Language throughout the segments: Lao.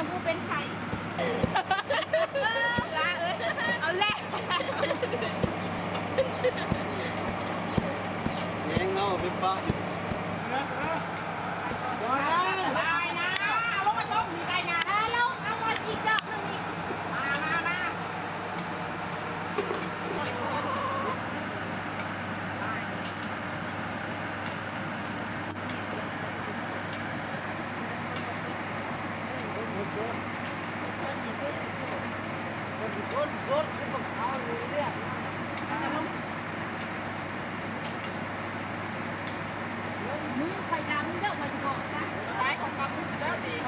ຜູ້ເປັນໄຂ້ ລາເອີຍ ເອົາແຫຼະ ແຍງເອົາໄປປະຢູ່ ໄດ້ນະ ເອົາລົງມາຊົກນີ້ ໄດ້ນະ ເອົາລົງ ເອົາມາອີກດອກໜຶ່ງອີກ ມາ ມາ ມາ. ມືຂ້ອຍດຳເດີ້ ຂ້ອຍຊິບອກຊະ ໄດ້ເຂົ້າກຳເດີ້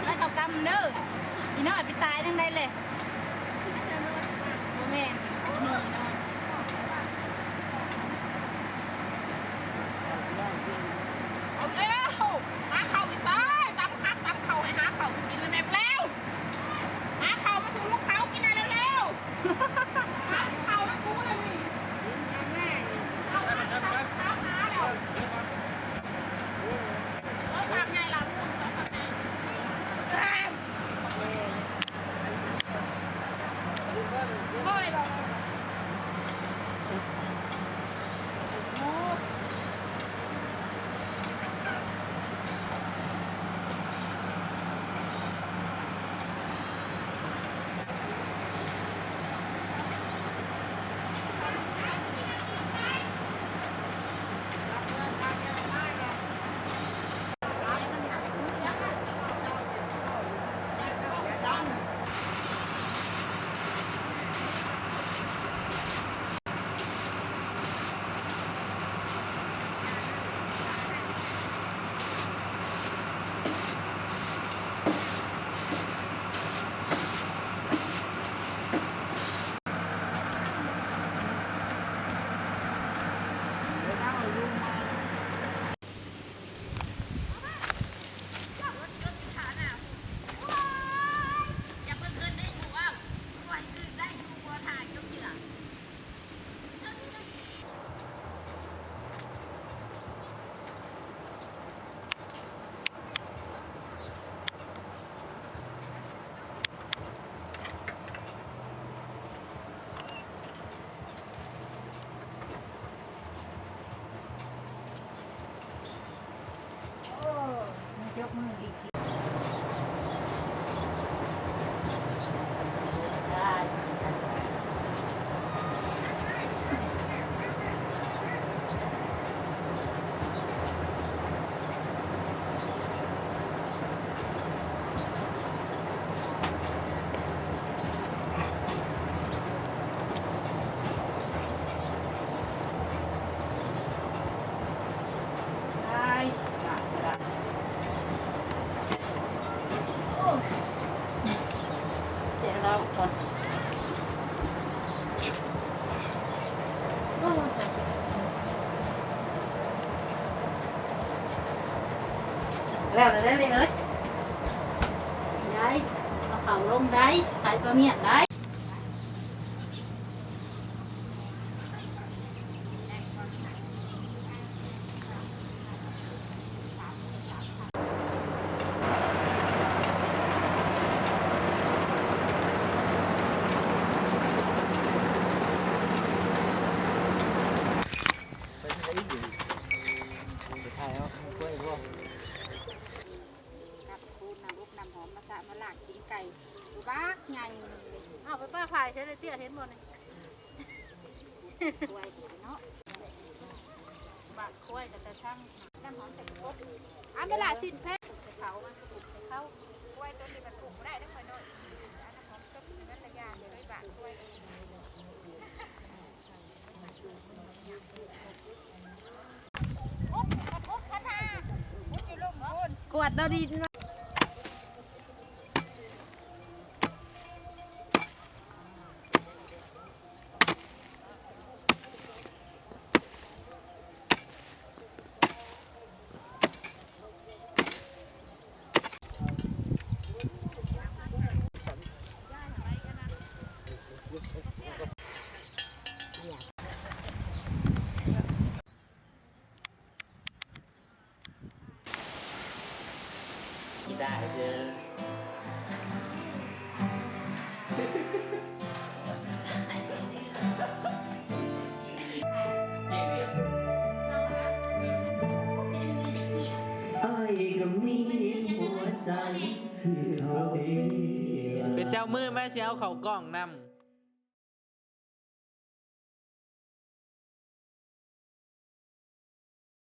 ໄດ້ເຂົ້າກຳເດີ້ ອີນ້ອຍໄປຕາຍທາງໃດແຫຼະ. ບໍ່ແມ່ນ ນີ້ນະ ເອົາແລ້ວ ຫາເຂົ້າຢູ່ໃສ? ຕຳຜັກຕຳເຂົ້າ ໃຫ້ຫາເຂົ້າກິນແລ້ວແມ່ ແລ້ວ ຫາເຂົ້າມາສູ່ລູກເຂົາກິນແລ້ວ ແລ້ວ ຫາເຂົ້ານຳກູແລ້ວນີ້ ເຂົ້າມາຕາມຫາແລ້ວ ໂທລະສັບໃຫຍ່ລະ ໂທລະສັບໃຫຍ່. ແລ້ວ ແລ້ວເອີຍ ຍາຍ ເອົາເຂົ້າລົງໄດ້ ຂາຍປາໝ້ຽງໄດ້. ກັບຄູນ ນ້ຳອົບນ້ຳຫອມມາສະມາລາກກິນໄກ່ ບັກໃຫຍ່. ເອົາໄປປ້າພາຍໃສ່ເລີຍເຕ້ຍ ເຫັນບໍ່ນີ້? ຄວາຍເນາະ ບາດຄວາຍກໍຈະທັງນ້ຳຫອມໃສ່ກົດ ອາ ເວລາສິ້ນແພະ ໃສ່ເຂົາ ມັນປຸກໃສ່ເຂົາ ຄວາຍຕົວນີ້ມັນປຸກບໍ່ໄດ້ເດີ້ ຂ້ອຍນ້ອຍ ເອົານ້ຳຫອມຕົບໃສ່ມັນລະຢ່າງເລີຍ ບາດຄວາຍ. ກວດເອົາດິນມາ. ທີ່ໄດ້ເດີ. ເປັນເຈົ້າມື້ມາຊິເອົາເຂົ້າກ່ອງນຳ.